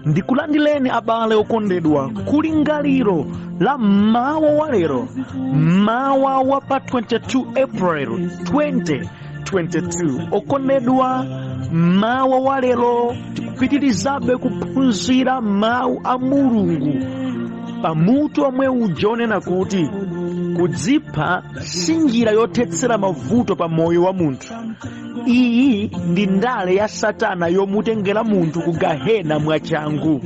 Ndikulandileni abale okondedwa kulingaliro la mmawa wa lero, mmawa wa pa 22 April 2022. Okondedwa, mmawa wa lero tikupitirizabe kuphunzira mawu a Mulungu pamutu omwe uja onena kuti kudzipha si njira yothetsera mavuto pa moyo wa munthu. Iyi ndi ndale ya Satana yomutengera munthu ku gahena mwachangu.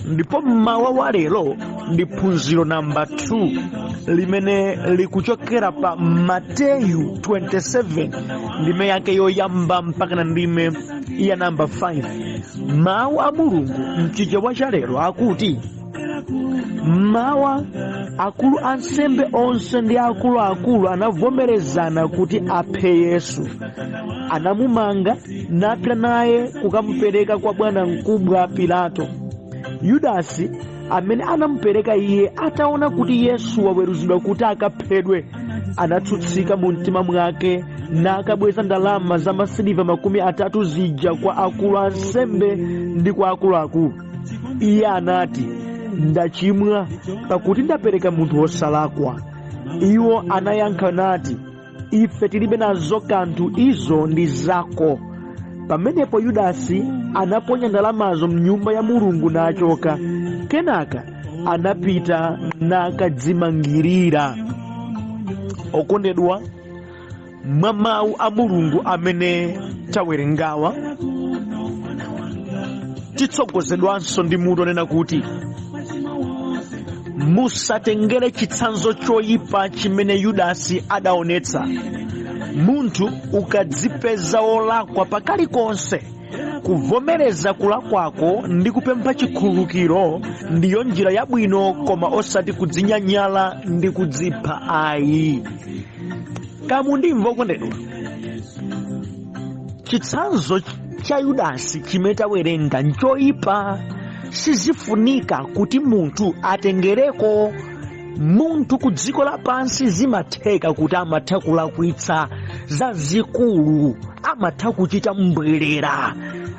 Ndipo mmawa wa lero ndi phunziro namba 2 limene likuchokera pa Mateyu 27 ndime yake yoyamba mpaka na ndime ya namba 5. Mawu a Mulungu mchichewa cha lero akuti, mmawa akulu ansembe onse ndi akuluakulu anavomerezana kuti aphe Yesu. Anamumanga napita naye kukamupereka kwa bwana mkubwa Pilato. Yudasi amene anamupereka iye ataona kuti Yesu waweruzidwa kuti akaphedwe, anatsutsika mu mtima mwake nakabweza ndalama za masiliva 30 zija kwa akulu ansembe ndi kwa akuluakulu. Iye anati, ndachimwa pakuti ndapereka munthu wosalakwa. Iwo anayankha nati, ife tilibe nazo kanthu, izo ndi zako. Pamenepo Yudasi anaponya ndalamazo mnyumba ya Mulungu nachoka. Kenaka anapita nakadzimangirira. Okondedwa, mwa mawu a Mulungu amene tawerengawa titsogozedwanso ndi mutu onena kuti musatengere chitsanzo choyipa chimene Yudasi adaonetsa. Munthu ukadzipeza wolakwa pakalikonse, kuvomereza kulakwako ndi kupempha chikhululukiro ndiyo njira yabwino, koma osati kudzinyanyala ndi kudzipha ayi. Kamundimva okondedwa, chitsanzo cha Yudasi chimene tawerenga nchoyipa. Sizifunika kuti munthu atengereko. Munthu ku dziko lapansi zimatheka kuti amatha kulakwitsa zazikulu, amatha kuchita mbwerera,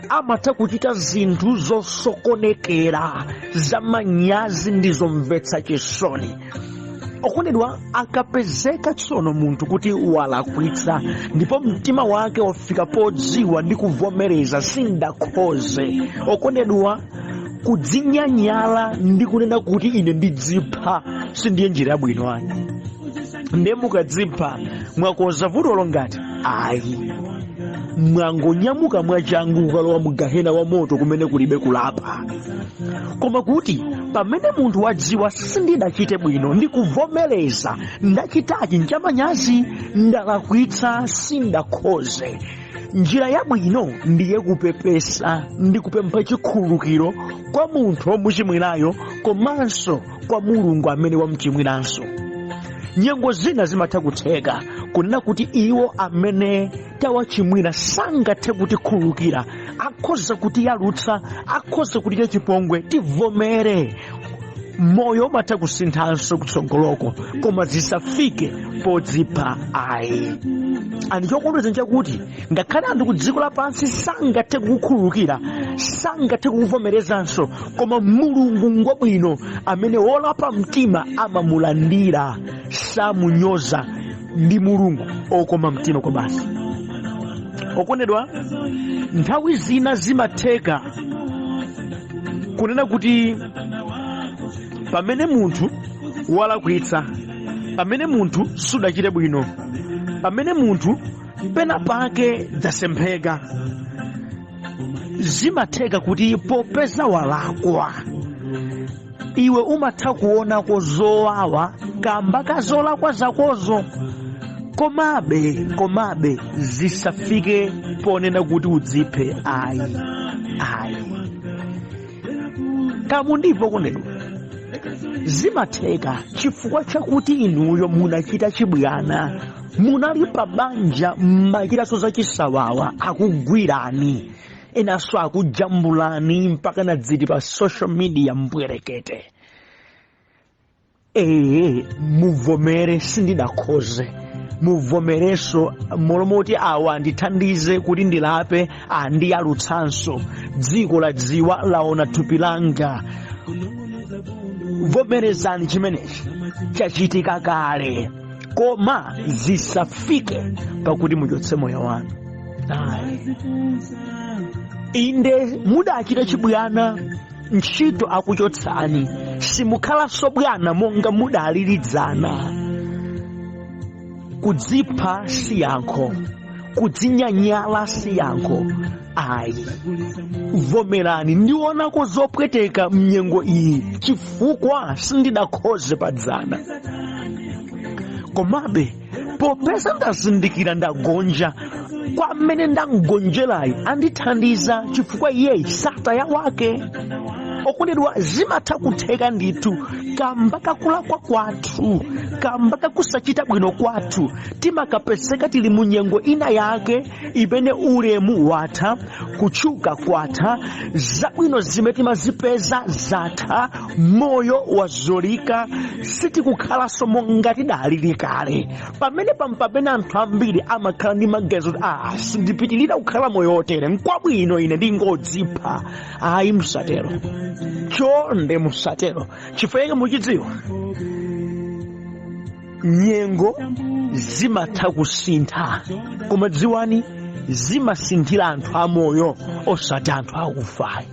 amatha kuchita zinthu zosokonekera, zamanyazi ndi zomvetsa chisoni. Okondedwa, akapezeka tsono munthu kuti walakwitsa ndipo mtima wake wafika podziwa ndi kuvomereza sindakhoze, okondedwa, kudzinyanyala ndi kunena kuti ine ndidzipha sindiye njira yabwino ayi. Ndiye mukadzipha mwakonza vutolo ngati? Ayi, mwangonyamuka mwachangu kukalowa mu gahena wa moto kumene kulibe kulapa. Koma kuti pamene munthu wadziwa sindidachite bwino ndi kuvomereza ndachitachi nchamanyazi, ndalakwitsa, sindakhoze, njira yabwino ndiye kupepesa ndi kupempha chikhululukiro kwa munthu womuchimwirayo komanso kwa Mulungu amene wamuchimwiranso. Nyengo zina zimatha kutheka kunena kuti iwo amene tawachimwira sangathe kutikhululukira, akhoza kutiyalutsa, akhoza kutichita chipongwe. Tivomere, moyo umatha kusinthanso kutsogoloko, koma zisafike podzipha ayi. Ani chokondwetsa nchakuti ngakhale anthu ku dziko lapansi sangathe kukukhululukira, sangathe kukuvomerezanso, koma Mulungu ngwabwino amene wolapa mtima amamulandira, samunyoza. Ndi Mulungu okoma mtima kwa basi. Okondedwa, nthawi zina zimatheka kunena kuti pamene munthu walakwitsa, pamene munthu sudachite bwino, pamene munthu pena pake dzasempheka, zimatheka kuti popeza walakwa iwe umatha kuonako zowawa kamba ka zolakwa zakozo, komabe zisafike ponena kuti udziphe ayi, ayi. Kamundimva okondedwa, zimatheka chifukwa chakuti inuyo munachita chibwana, munali pa banja, mmachitanso zachisawawa, akugwirani, enanso akujambulani mpaka na dziti pa social media mbwerekete. Ee, muvomere sindidakhoze, Muvomerenso m'malo moti awa andithandize kuti ndilape, andiyalutsanso. Dziko ladziwa, laona thupi langa. Vomerezani chimenechi, chachitika kale, koma zisafike pakuti muchotse moyo wanu, ayi. Inde, mudachita chibwana, ntchito akuchotsani, simukhalanso bwana monga mudalili dzana. Kudzipha si yankho, kudzinyanyala si yankho, ayi. Vomerani, ndionako zopweteka mnyengo iyi chifukwa sindidakhoze padzana, komabe popeza ndazindikira ndagonja, kwa amene ndangonjerayi andithandiza, chifukwa iyeyi sataya wake. Okondedwa, zimatha kutheka ndithu kamba kakulakwa kwathu, kamba kakusachita bwino kwathu, timakapezeka tili mu nyengo ina yake imene ulemu watha, kutchuka kwatha, zabwino zimene timazipeza zatha, moyo wazolika, sitikukhalanso monga tidalili kale. Pamene pampamene anthu ambiri amakhala ndi maganizo kuti, ah, sindipitirira kukhala moyo otere, nkwabwino ine ndingodzipha. Ayi, musatero, chonde musatero. Chifukwa chake muchidziwa, nyengo zimatha kusintha, koma dziwani, zimasinthira anthu amoyo osati anthu akufayi.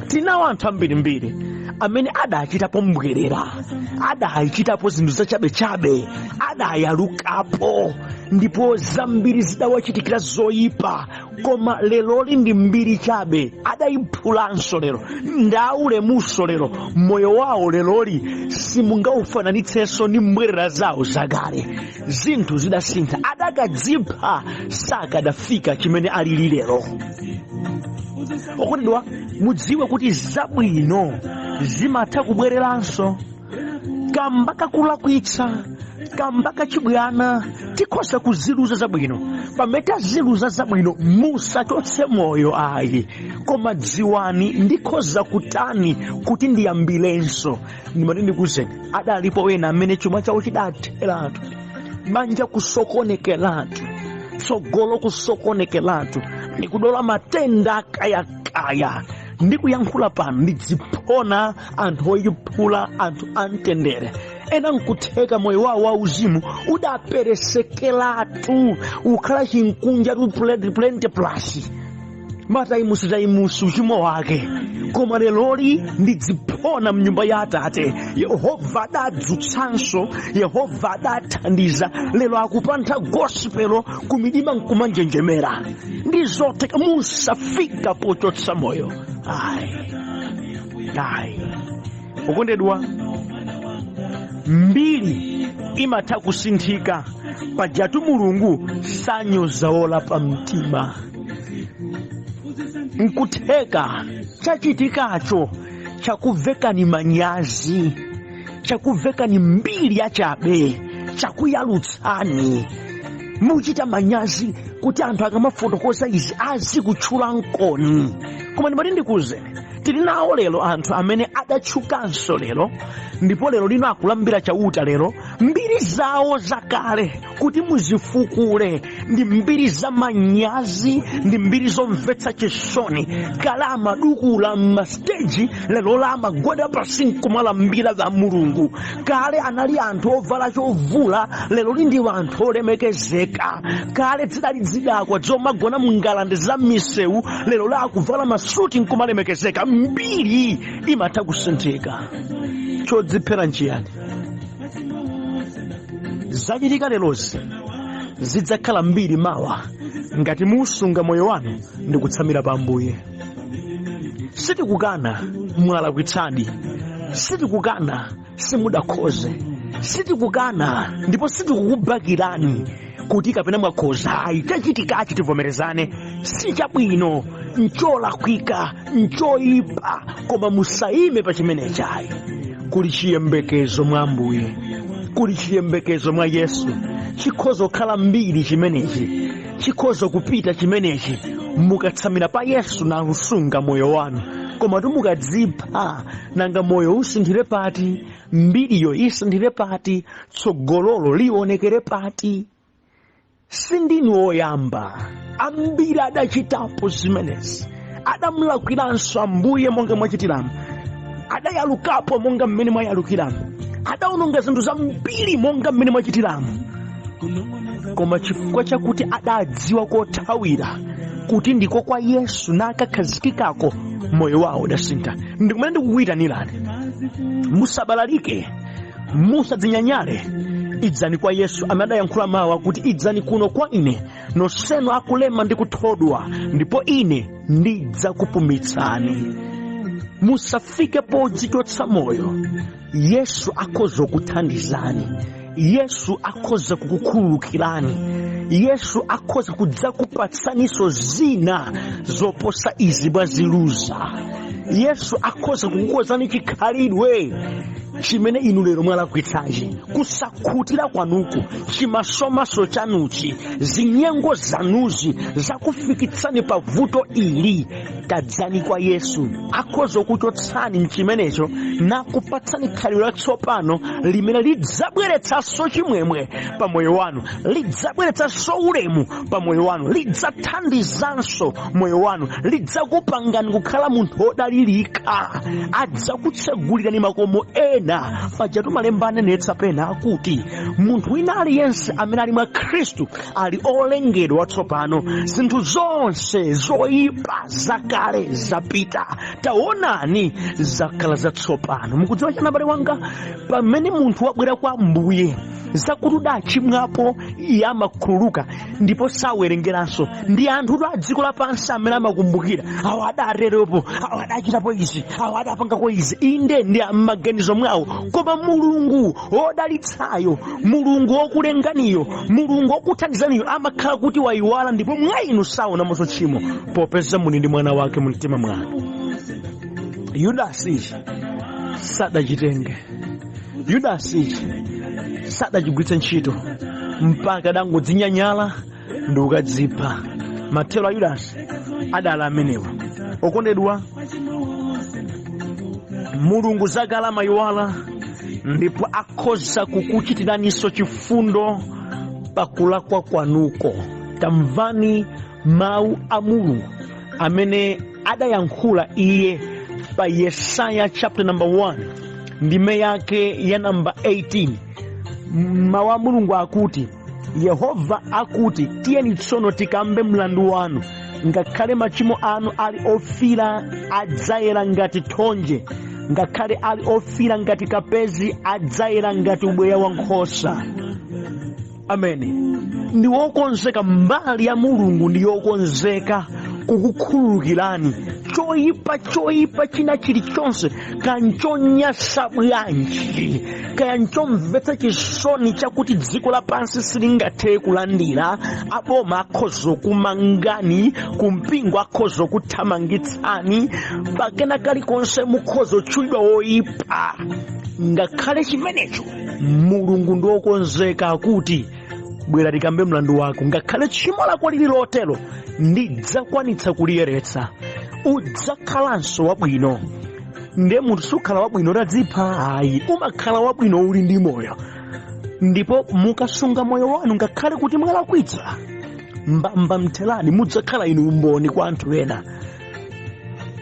Tinawo anthu ambirimbiri amene adachitapo mbwerera, adachitapo zinthu zachabechabe, adayalukapo ndipo zambiri zidawachitikira zoyipa, koma leroli ndi mbiri chabe, adayiphulanso lero, ndaulemunso lero. Moyo wawo leroli simungaufananitsenso ndi mbwerera zawo zakale. Zinthu zidasintha. Adakadzipha sakadafika chimene alili lero. Okondedwa, mudziwe kuti zabwino zimatha kubwereranso kamba kakulakwitsa, kamba kachibwana. Tikhoza kuziluza zabwino. Pamene taziluza zabwino, musachotse moyo, ayi, koma dziwani, ndikhoza kutani kuti ndiyambirenso? Ndimati ndikuuzeni, adalipo wena amene chuma chawo chidatheratu, banja kusokonekeratu, tsogolo kusokonekeratu, ndikudola matenda akayakaya. Ndikuyankhula pano ndidziphona anthu oyiphula, anthu amtendere. Ena nkutheka moyo wawo wauzimu udaperesekeratu, ukhala chinkunja tu plenty plus mataimusi taimusi uchimo wake, koma leroli ndidziphona mnyumba ya Atate. Yehova adadzutsanso, Yehova adathandiza, lero akupantha gospelo kumidima nkumanjenjemera. Ndi zotheka, musafika pochotsa moyo, ayi, ayi. Okondedwa, mbiri imatha kusinthika. Pajatu Mulungu sanyoza wolapa mtima. Nkutheka chachitikacho chakuvekani manyazi, chakuvekani mbiri yachabe, chakuyalutsani, muchita manyazi kuti anthu akamafotokoza izi azikutchula nkoni. Koma ndimati ndikuuzeni, tili nawo lero anthu amene adatchukanso lero, ndipo lero lino akulambira Chauta. Lero mbiri zawo zakale kuti muzifukule ndi mbiri za manyazi, ndi mbiri zomvetsa chisoni. Kale amadukula m'masteji, lero la amagwada pasi nkumalambira za Mulungu. Kale anali anthu ovala chovula, lero li ndi anthu olemekezeka. Kale zidali zidakwa zomagona mngalande za misewu, lero la akuvala masuti nkumalemekezeka. Mbiri imatha kusinthika. Chodziphera nchiyani? Zachitika lerozi zidzakhala mbiri mawa ngati musunga moyo wanu ndi kutsamira pa Ambuye. Sitikukana mwalakwitsadi, sitikukana simudakhoze, sitikukana ndipo sitikukubakirani kuti kapena mwakhoza, ayi. Chachitikachi tivomerezane, si chabwino, ncholakwika, nchoyipa, koma musayime pa chimenechi, ayi. Kuli chiyembekezo mwa Ambuye, kuli chiyembekezo mwa Yesu. Chikhoza kukhala mbiri chimenechi, chikhoza kupita chimenechi mukatsamira pa Yesu nakusunga moyo wanu. Koma mukadzipha, nanga moyo usinthire pati? Mbiriyo isinthire pati? Tsogololo lionekere pati? Sindinu woyamba, ambiri adachitapo zimenezi, adamulakwiranso Ambuye monga mwachitiramo, adayalukapo monga mmene mwayalukiramo, adaononga zinthu zambiri monga mmene mwachitiramo. Koma chifukwa chakuti adadziwa kothawira kuti ndiko kwa Yesu nakakhazikikako, moyo wawo udasintha. Ndikumene ndikukuyitanirani, musabalalike, musadzinyanyale, idzani kwa Yesu amene adayankhula mawu akuti, idzani kuno kwa ine nonsenu akulema ndi kuthodwa, ndipo ine ndidzakupumitsani. Musafike podzichotsa moyo. Yesu akhoza kukuthandizani, Yesu akhoza kukukhululukirani, Yesu akhoza kudzakupatsaninso zina zoposa izi mwaziluza. Yesu akhoza kukukonzani chikhalidwe chimene inu lero mwalakwitsachi, kusakhutira kwanuku, chimasomaso chanuchi, zinyengo zanuzi zakufikitsani pa vuto ili. Tadzani kwa Yesu, akhoza kuchotsani mchimenecho nakupatsani khalidwe latsopano limene lidzabweretsanso chimwemwe pa moyo wanu, lidzabweretsanso ulemu pa moyo wanu, lidzathandizanso moyo wanu, lidzakupangani kukhala munthu wodalirika, adzakutsegulirani makomo ena. Pajatu malemba anenetsa pena akuti munthu wina aliyense amene ali mwa Khristu ali olengedwa watsopano, zinthu zonse zoyipa zakale zapita, taonani zakhala zatsopano. Mukudziwa chani, abale wanga? Pamene munthu wabwera kwa Ambuye, zakuti udachimwapo iye amakhululuka ndipo sawerengeranso. Ndi anthu a dziko lapansi amene amakumbukira, awo adaterepo, awo adachitapo izi, awo adapangako izi. Inde, ndi m'maganizo mwawo, koma Mulungu wodalitsayo, Mulungu wokulenganiyo, Mulungu wokuthandizaniyo amakhala kuti wayiwala, ndipo mwa inu saonamonso tchimo, popeza muli ndi mwana wake mu mtima mwanu. Yudasi ichi sadachitenge, Yudasi ichi sadachigwiritse ntchito, mpaka adangodzinyanyala ndi kukadzipha. Mathero a Yudasi adali amenewa. Okondedwa, Mulungu zakale amayiwala, ndipo akhoza kukuchitiraninso chifundo pakulakwa kwanuko. Tamvani mawu a Mulungu amene adayankhula iye pa Yesaya chapter number 1 ndime yake ya namba 18. Mawu a Mulungu akuti, Yehova akuti, tiyeni tsono tikambe mlandu wanu, ngakhale machimo anu ali ofira adzayera ngati thonje, ngakhale ali ofira ngati kapezi adzayera ngati ubweya wa nkhosa. Amene ndi wokonzeka, mbali ya Mulungu ndi yokonzeka kukukhululukirani choyipa, choyipa china chilichonse, kanchonyasa bwanji, kaya nchomvetsa chisoni chakuti dziko lapansi silingathe kulandira. Aboma akhoza kumangani, kumpingo akhoza kuthamangitsani, pakena kalikonse mukhoza kutchulidwa woyipa. Ngakhale chimenecho, Mulungu ndi wokonzeka kuti, bwera tikambe mlandu wako, ngakhale tchimo lako lili lotero, ndidzakwanitsa kuliyeretsa, udzakhalanso wabwino. Ndiye munthu sukhala wabwino utadzipha, ayi, umakhala wabwino uli ndi moyo. Ndipo mukasunga moyo wanu ngakhale kuti mwalakwitsa, mbamba mtheradi mudzakhala inu umboni kwa anthu ena.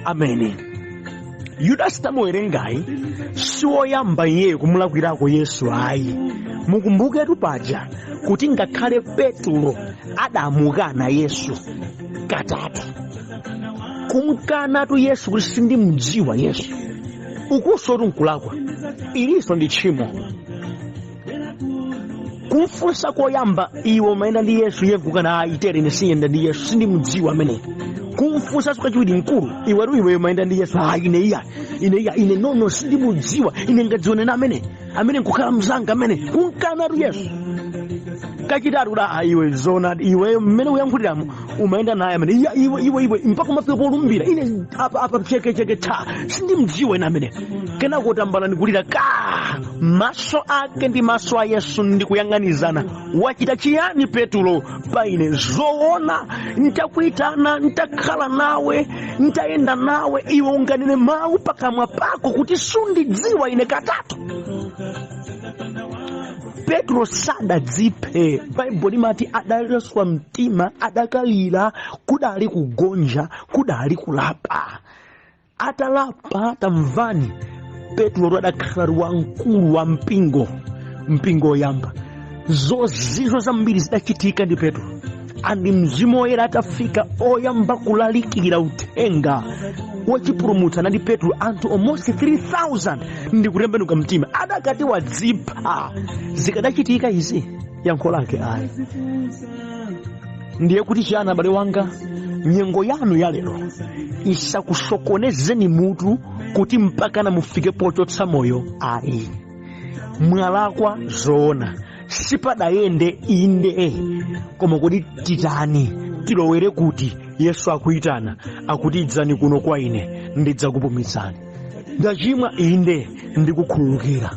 Amene Yudasi tamuwerengayi siwoyamba iyeyo kumulakwirako Yesu, ayi. Mukumbuketu paja kuti ngakhale Petulo adamukana Yesu katatu, kumkanatu Yesu kuti sindimdziwa Yesu. Ukusotu nkulakwa, ilinso ndi tchimo. Kumfunsa koyamba, iwe umayenda ndi Yesu? Iye nkukana, ayi tere, ine siyenda ndi Yesu, sindimudziwa amene. Kumfunsanso kachiwiri, mkulu iwetu, iwe umayenda ndi Yesu? Ayi, ine iya, ine iya, ine nono, sindimudziwa, ine ngadzione na amene amene nkukhala mzanga amene? Kumkanatu Yesu kachitatu kuti, ah, iwe zona, iwe mmene uyankhuliramo umayenda naye amene? Iya, iwe, iwe, iwe, mpaka umafika polumbira, ine apa apa cheke cheke tha, sindimdziwa ine amene. Kenako tambala ndikulira ka maso ake ndi maso a Yesu ndikuyang'anizana. Wachita chiyani Petulo pa ine? Zoona ntakuitana, ntakhala nawe, ntayenda nawe, iwe unganene mawu pakamwa pako kuti sundidziwa ine katatu? Petro sadadziphe. Baibulo limati adaswa mtima, adakalira, kudali kugonja, kudali kulapa. Atalapa, tamvani, Petro adakhala wamkulu wa mpingo, mpingo woyamba. Zozizwa zambiri zidachitika ndi Petro, andi Mzimu Woyera atafika, oyamba kulalikira uthenga wachipulumutso anali Petro. Anthu almost 3000 ndi kutembenuka mtima. Adakati wadzipha, zikadachitika izi? Yankho lake ayi. Ndiye kuti chiyani, abale wanga? Nyengo yanu ya lero isakusokonezeni mutu kuti mpakana mufike pochotsa moyo, ayi. Mwalakwa zoona, sipadayende inde, koma kuti titani? Tilowere kuti? Yesu akuyitana, akuti, "Idzani kuno kwa ine, ndidzakupumitsani." Ndachimwa inde, ndikukhululukira.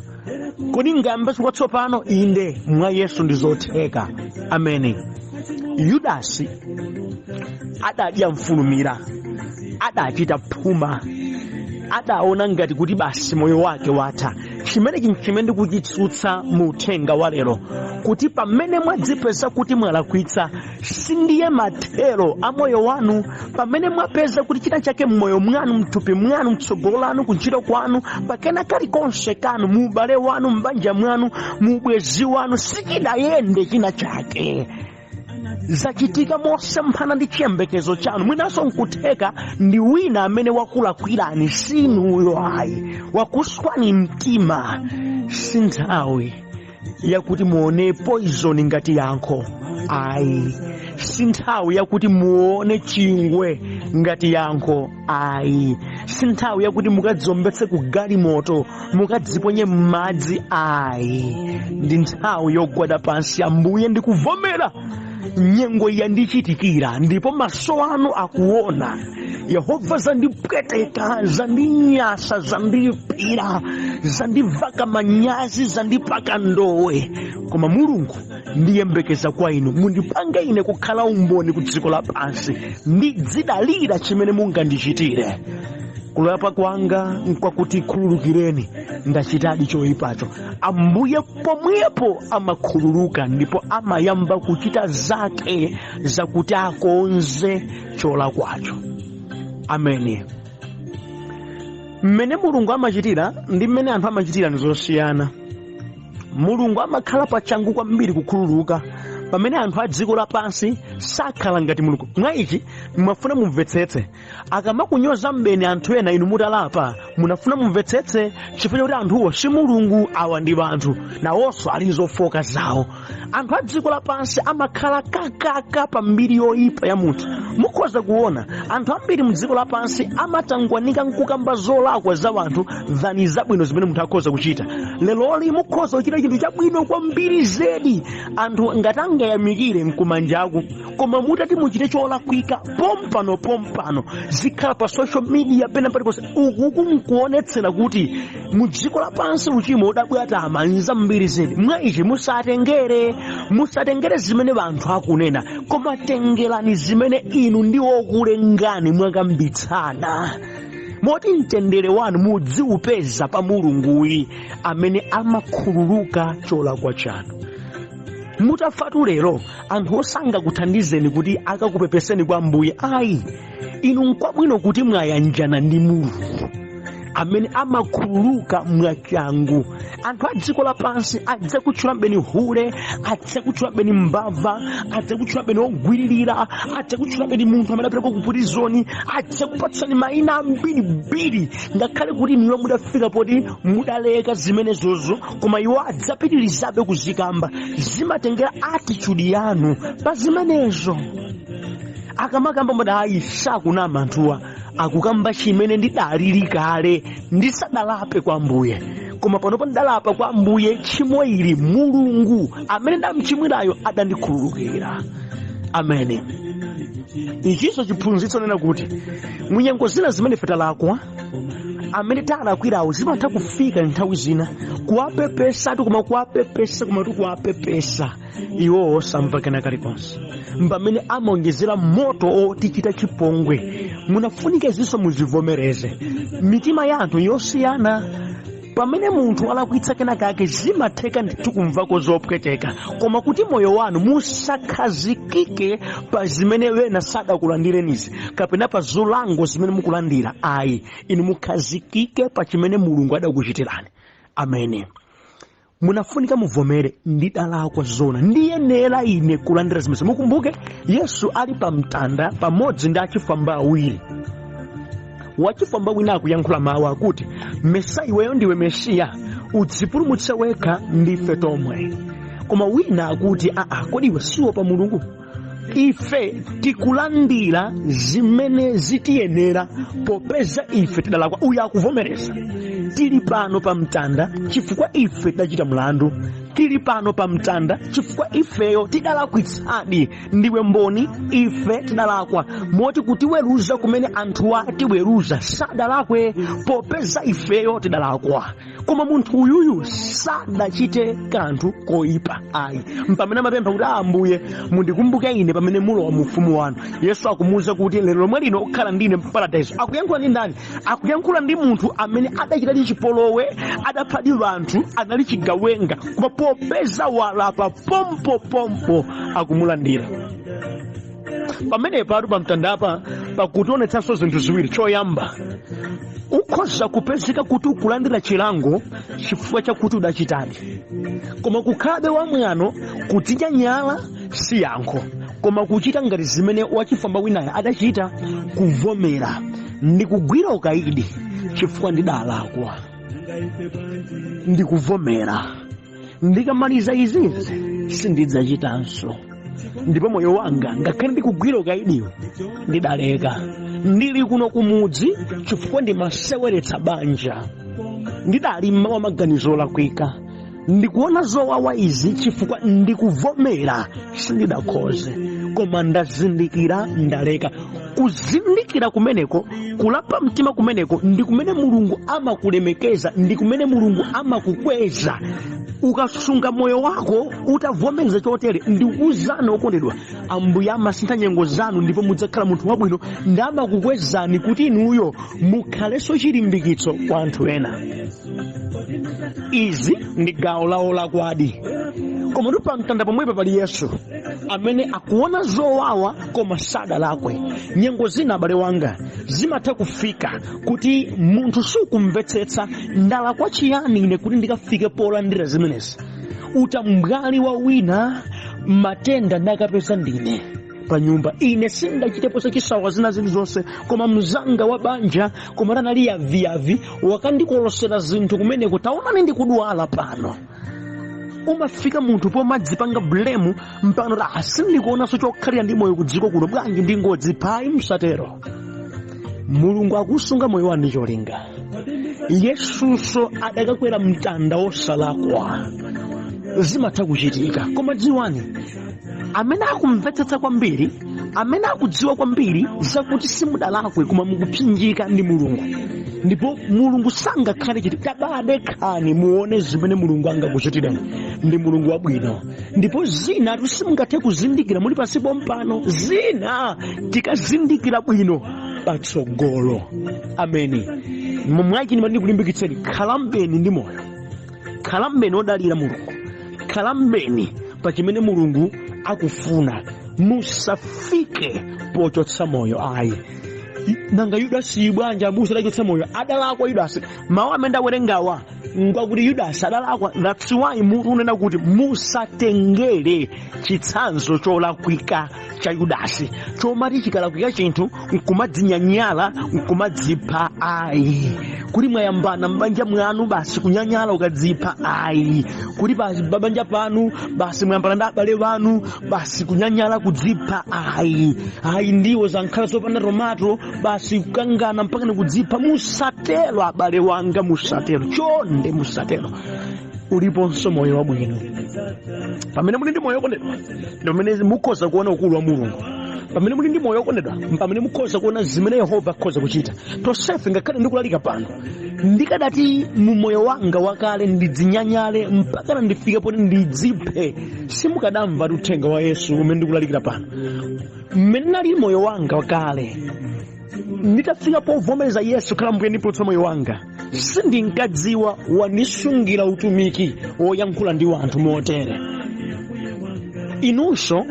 Kodi ngayambenso kwatsopano? Inde, mwa Yesu ndi zotheka. Amene Yudasi adadya mfulumira, adachita phuma, adaona ngati kuti basi moyo wake watha. Chimene chinthu chimene ndikuchitsutsa mu uthenga wa lero, kuti pamene mwadzipeza kuti mwalakwitsa, sindiye mathero a moyo wanu. Pamene mwapeza kuti china chake mmoyo mwanu, mthupi mwanu, mtsogolo lanu, kuntchito kwanu, pakena kalikonse kanu, mu ubale wanu, m'banja mwanu, mu ubwezi wanu, sichidayende, china chake zachitika mosemphana ndi chiyembekezo chanu, mwinanso nkutheka ndi wina amene wakulakwirani, sinuyo ayi, wakuswani mtima, si nthawi yakuti muone poison ngati yankho ayi. Si nthawi yakuti muone chingwe ngati yankho ayi. Si nthawi yakuti mukadziombetse ku galimoto, mukadziponye m'madzi ayi. Ndi nthawi yogwada pansi: "Ambuye, ndikuvomera, nyengo yandichitikira ndipo maso anu akuona. Yehova, zandipweteka, zandinyasa, zandipira, zandivaka manyazi, zandipaka ndowe, koma Mulungu, ndiyembekeza kwa inu. Mundipange ine kukhala umboni ku dziko lapansi. Ndidzidalira chimene mungandichitire. Kulapa kwanga nkwakuti khululukireni, ndachitadi choyipacho." Ambuye pomwepo amakhululuka ndipo amayamba kuchita zake zakuti akonze cholakwacho. Ameni. Mmene Mulungu amachitira ndi mmene anthu amachitira ndi zosiyana. Mulungu amakhala pachangu kwambiri kukhululuka, pamene anthu a dziko lapansi sakhala ngati Mulungu. Mwa ichi mwafuna mumvetsetse, akamakunyoza mbeni anthu ena inu mutalapa, munafuna mumvetsetse chifukwa chakuti anthuwo si Mulungu, awa ndi anthu, nawonso ali zofoka zawo. Anthu a dziko lapansi amakhala kakaka pa mbiri yoyipa ya munthu. Mukhoza kuona anthu ambiri mu dziko lapansi amatangwanika nkukamba zolakwa za anthu than zabwino zimene munthu akhoza kuchita. Leloli mukhoza kuchita chinthu chabwino kwambiri zedi, anthu ngati angayamikire nkumanjaku, koma mutati muchite cholakwika, pompano pompano zikhala pa social media, pena paliponse. Uku nkuonetsera kuti mu dziko lapansi uchimo udabwatama nzambiri zedi. Mwa ichi musatengere zimene anthu akunena, koma tengerani zimene inu ndi wokulengani mwakambitsana, moti mtendere wanu mudziupeza pa Mulunguyi amene amakhululuka cholakwa chanu. Mutafatu lero, anthu osangakuthandizeni kuti akakupepeseni kwa Ambuye ayi. Inu nkwabwino kuti mwayanjana ndi Mulungu amene amakhululuka mwachangu. Anthu a dziko lapansi adzakutchula beni hule, adzakutchula beni mbava, adzakutchula beni ogwiririra, adzakutchula beni munthu amene apereka ku prison, adzakupatsani mayina ambirimbiri, ngakhale kuti inuyo mudafika poti mudaleka zimenezozo, koma iwo adzapitirizabe kuzikamba. Zimatengera attitude yanu pa zimenezo. Akamakamba mati, "Ayi, sakunama anthuwa, akukamba chimene ndidalili kale ndisadalape kwa Ambuye. Koma panopo ndidalapa kwa Ambuye, tchimo ili Mulungu amene ndamchimwirayo adandikhululukira." Amene ichinso chiphunzitso nena kuti munyengo zina zimene ife talakwa, amene talakwirawo zimatha kufika nthawi zina kuwapepesatu, koma kuwapepesa, koma tikuwapepesa, iwowo osamva kena kalikonse, mpamene amaonjezera moto otichita chipongwe. Munafunika izinso muzivomereze, mitima ya anthu yosiyana. Pamene munthu alakwitsa kenakake, zimatheka ndithu kumvako zopweteka, koma kuti moyo wanu musakhazikike pa zimene wena sadakulandirenizi kapena pa zolango zimene mukulandira, ayi. Inu mukhazikike pa chimene Mulungu adakuchitirani. Amene munafunika muvomere, ndidalakwa zona, ndiyenera ine kulandira zimenezi. Mukumbuke Yesu ali pa mtanda pamodzi ndi achifwamba awiri. Wachifwamba wina akuyankhula mawu akuti, "Mesa iweyo ndiwe Mesiya? Udzipulumutse wekha ndife tomwe." Koma wina akuti, "Aa, kodi iwe siwopa Mulungu? Ife tikulandira zimene zitiyenera popeza ife tidalakwa." Uyu akuvomereza, tili pano pa mtanda chifukwa ife tidachita mlandu, tili pano pa mtanda chifukwa ifeyo tidalakwitsadi. Ndiwe mboni, ife tidalakwa, moti kutiweruza kumene anthuwa atiweruza sadalakwe popeza ifeyo tidalakwa. Koma munthu uyuyu sadachite kanthu koyipa ayi. Mpamene amapempha kuti, "Ambuye, mundikumbuke ine pamene mulowa mu ufumu wanu." Yesu akumuwuza kuti, "Lero lomwe lino ukhala ndine mparadaiso." Akuyankhula ndi ndani? Akuyankhula ndi munthu amene adachitadi chipolowe, adaphadi anthu, anali chigawenga, koma popeza walapa, pompopompo akumulandira. Pamene patu pamtandapa pakutionetsanso zinthu ziwiri. Choyamba, ukhoza kupezeka kuti ukulandira chilango chifukwa chakuti udachitadi, koma kukhalabe wamwano, kudzinyanyala si yankho, koma kuchita ngati zimene wachifwamba winayo adachita, kuvomera ndikugwira ukaidi chifukwa ndidalakwa, ndikuvomera, ndikamaliza izizi sindidzachitanso, ndipo moyo wanga ngakhale ndikugwira ukaidiwo ndidaleka. Ndili kuno kumudzi chifukwa ndimaseweretsa banja, ndidali mmawa maganizo olakwika, ndikuona zowawa izi chifukwa ndikuvomera sindidakhoze, koma ndazindikira, ndaleka. Kuzindikira kumeneko, kulapa mtima kumeneko, ndi kumene Mulungu amakulemekeza, ndi kumene Mulungu amakukweza. Ukasunga moyo wako utavomereza chotere, ndikuwuzani okondedwa, Ambuye amasintha nyengo zanu ndipo mudzakhala munthu wabwino, ndi amakukwezani kuti inuyo mukhalenso chilimbikitso kwa anthu ena. Izi ndi gawo lawo lakwadi. Koma ndi pamtanda pomwepa pali Yesu amene akuona zowawa koma sadalakwe. Nyengo zina, abale wanga, zimatha kufika kuti munthu sukumvetsetsa, ndalakwa chiyani ine kuti ndikafike polandira zimenezi? Utambwali wa wina, matenda ndakapeza ndine pa nyumba, ine sindachitepo zachisawa zina zilizonse, koma mzanga wa banja, koma anali yaviyavi, wakandikolosera zinthu kumeneko, taonani ndikudwala pano. Umafika munthu pomadzipanga blame mpano ta sindikuonanso chokhalira ndi moyo kudziko kuno, bwanji ndingodziphayi? Msatero. Mulungu akusunga moyo wanu ndi cholinga. Yesunso adakakwera mtanda wosalakwa. Zimatha kuchitika, koma dziwani, amene akumvetsetsa kwambiri, amene akudziwa kwambiri zakuti simudalakwe koma mukupsinjika, ndi Mulungu. Ndipo Mulungu sangakhale chiti. Tabadekhani muone zimene Mulungu angakuchitireni. Ndi Mulungu wabwino. Ndipo zina simungathe kuzindikira muli pansi pompano, zina tikazindikira bwino patsogolo. Ameni. Momwachi ndimati ndikulimbikitseni, khalambeni ndi moyo, khalambeni odalira Mulungu, khalambeni pa chimene Mulungu akufuna. Musafike pochotsa moyo ayi. Nanga Yudasi bwanji, abusa, adachotsa moyo? Adalakwa Yudasi. Mawu amene ndawerengawa ngwakuti Yudasi adalakwa. That's why mutu unena kuti musatengere chitsanzo cholakwika cha Yudasi, chomati chikalakwika chinthu nkumadzinyanyala, nkumadzipha, ayi. Kuti mwayambana m'banja mwanu, basi kunyanyala ukadzipha, ayi. Kuti pabanja panu basi mwayambana ndi abale wanu, basi kunyanyala kudzipha, ayi, ayi. Ndiwo zankhala zopanda tomato, basi kukangana mpaka nikudzipha. Musatero, abale wanga, musatero, chonde musatero. Uliponso moyo wabwino. Pamene muli ndi moyo, okondedwa, ndi pamene mukhoza kuona ukulu wa Mulungu. Pamene muli ndi moyo, okondedwa, pamene mukhoza kuona zimene Yehova akhoza kuchita. Tonsefe, ngakhale ndikulalika pano, ndikadati mu moyo wanga wakale ndidzinyanyale mpakana ndifike poti ndidziphe, simukadamva uthenga wa Yesu umene ndikulalikira pano. Mmene nali moyo wanga wakale, nditafika povomereza Yesu khala Mbuye ndi Mpulumutsi wa moyo wanga, sindinkadziwa wandisungira utumiki woyankhula ndi wanthu motere. Inunso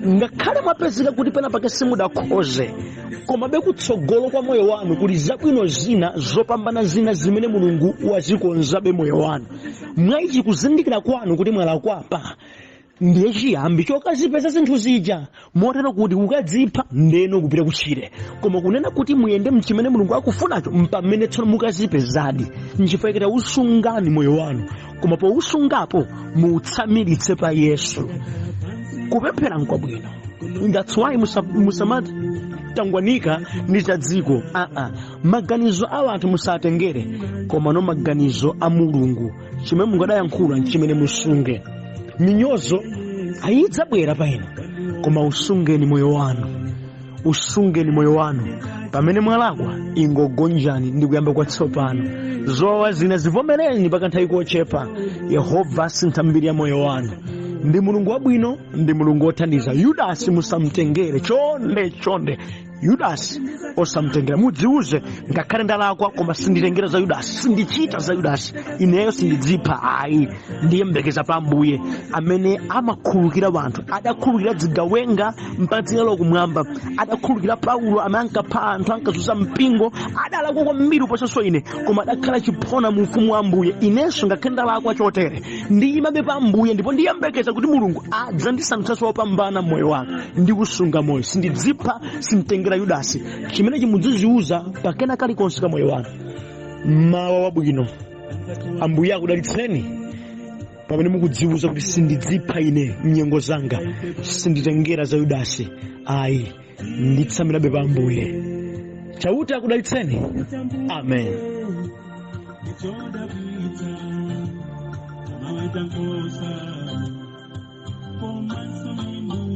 ngakhale mwapezeka kuti pena pake simudakhoze, komabe kutsogolo kwa moyo wanu kuli zabwino zina zopambana zina zimene Mulungu wazikonzabe moyo wanu. Mwaichi kuzindikira kwanu kuti mwalakwapa ndiye chiyambi chokazipeza zinthu zija, motero kuti ukadzipha ndeno kupita kutchire, koma kunena kuti muyende mchimene Mulungu akufunacho, mpamene tsono mukazipezadi. Nchifukwa chake usungani moyo wanu, koma pousungapo muutsamiritse pa Yesu. Kupemphera nkwabwino, that's why musamatangwanika ndi cha dziko. Aa, maganizo a anthu musatengere, koma no maganizo a Mulungu, chimene Mulungu adayankhula nchimene musunge. Minyozo ayidzabwera pa inu, koma usungeni moyo wanu, usungeni moyo wanu. Pamene mwalakwa, ingogonjani ndi kuyamba kwatsopano. Zowawa zina zivomereni pakanthawi kochepa. Yehova asintha mbiri ya moyo wanu. Ndi Mulungu wabwino, ndi Mulungu wothandiza. Yudasi musamtengere, chonde chonde. Yudasi osamtengera. Mudziuze, ngakhale ndalakwa, koma sinditengera za Yudasi, sindichita za Yudasi, ineyo sindidzipha ayi, ndiyembekeza pa Ambuye amene amakhululukira wanthu. Adakhululukira zigawenga mpaka dzina kumwamba, adakhululukira Paulo amene ankapha anthu, ankazunza mpingo, adalakwa kwambiri kuposanso ine, koma adakhala chiphona mu ufumu wa Ambuye. Inenso ngakhale ndalakwa chotere, ndiyimabe pa Ambuye ndipo ndiyembekeza kuti Mulungu adzandisandutsanso wopambana mmoyo wanga ndi kusunga moyo. Sindidzipha, simtengera Yudasi. Chimene chimudziziuza pakena kalikonse ka moyo wanu. Mawa wabwino, Ambuye akudalitseni pamene mukudziuza kuti sindidzipha ine mnyengo zanga, sinditengera za Yudasi ayi, nditsamirabe pa Ambuye. Chauta akudalitseni. Amen. Chodabwitsa, amaweta nkhosa komanso.